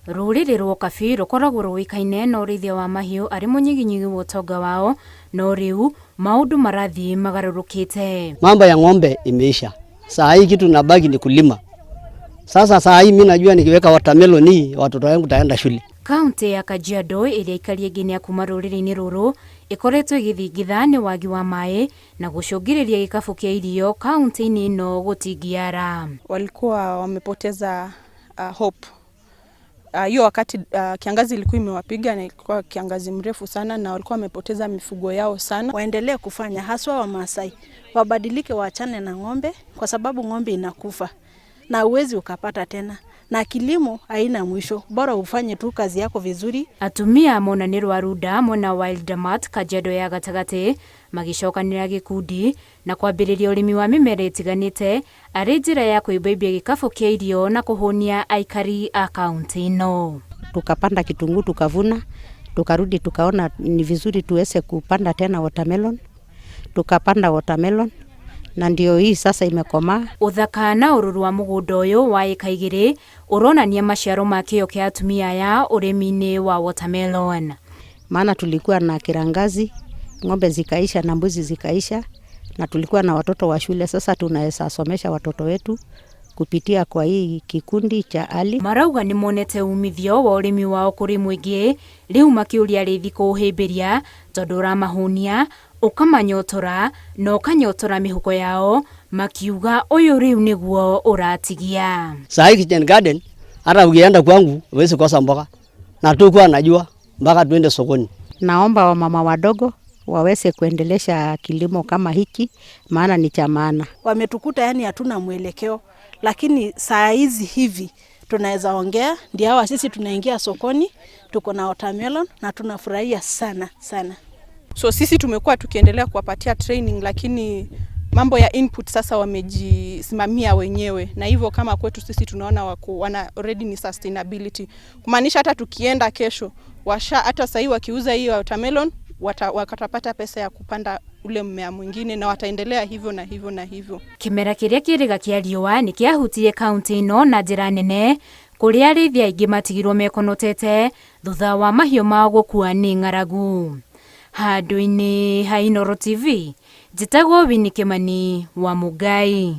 Rũrĩrĩ rwa Okabi rũkoragwo rũĩkaine na ũrĩithia wa mahiũ arĩ mũnyiginyigi wa ũtonga wao, no rĩu maũndũ marathiĩ magarũrũkĩte. Mambo ya ng'ombe imeisha. Saa hii kitu nabaki ni kulima. Sasa saa hii mimi najua nikiweka watermelon hii, watoto wangu taenda shule. Kaunti ya Kajiado ĩrĩa aikari aingĩ nĩ a kuma rũrĩrĩ-inĩ rũrũ ĩkoretwo ĩgĩthingitha nĩ wagi wa maĩ na gũcũngĩrĩria gĩkabũ kĩa irio kaunti-inĩ ĩno gũtingiara. Walikuwa wamepoteza hope hiyo wakati kiangazi ilikuwa imewapiga na ilikuwa kiangazi mrefu sana, na walikuwa wamepoteza mifugo yao sana. Waendelee kufanya, haswa Wamasai wabadilike, waachane na ng'ombe, kwa sababu ng'ombe inakufa na uwezi ukapata tena, na kilimo haina mwisho, bora ufanye tu kazi yako vizuri. Atumia mona nĩ rwa Runda mwena wa Ildamat, Kajiado ya gatagatĩ, magĩcokanĩra gĩkundi na kwambĩrĩria ũrĩmi wa mĩmera ĩtiganĩte arĩ njĩra ya kwĩmbaimbia gĩkabũ kĩa irio na kũhũnia aikari a kaunti ĩno. Tukapanda kitunguu, tukavuna, tukarudi, tukaona ni vizuri tuweze kupanda tena watermelon, tukapanda watermelon na ndio hii sasa imekomaa. Ũthaka na ũruru wa mũgũnda ũyũ wa ĩka 2 ũronania maciaro ma kĩyo kĩa atumia aya ũrĩmi-inĩ wa watermelon. Maana tulikuwa na kiangazi, ng'ombe zikaisha na mbuzi zikaisha, na tulikuwa na watoto wa shule. Sasa tunaweza somesha watoto wetu kupitia kwa hii kikundi cha Ali. Marauga nĩ monete umithio wa ũrĩmi wao kũrĩ mũingĩ, rĩu makĩũria arĩithi kũũhĩmbĩria tondũ ũramahũnia, ũkamanyotora na ũkanyotora mĩhuko yao, makiuga ũyũ rĩu nĩguo ũratigia. Saa hii kitchen garden, hata ukienda kwangu huwezi kosa mboga. Na tukuwa najua mpaka tuende sokoni. Naomba wamama wadogo waweze kuendelesha kilimo kama hiki, maana ni cha maana. Wametukuta yani hatuna mwelekeo, lakini saa hizi hivi tunaweza ongea, ndio hawa sisi tunaingia sokoni, tuko na watermelon na tunafurahia sana sana. So sisi tumekuwa tukiendelea kuwapatia training, lakini mambo ya input sasa wamejisimamia wenyewe, na hivyo kama kwetu sisi tunaona wako wana already ni sustainability, kumaanisha hata tukienda kesho washa, hata sahii wakiuza hiyo watermelon watapata pesa ya kupanda ule mmea mwingine na wataendelea hivyo na hivyo na hivyo. Kĩmera kĩrĩa kĩrĩga kĩa riũa nĩ kĩahutirie kaunti ĩno na njĩra nene, kũrĩa arĩithi aingĩ matigirwo mekonotete thutha wa mahiũ mao gũkua nĩ ng'aragu. Handũ-inĩ ha Inooro TV, njĩtagwo Winnie Kimani wa Mũngai.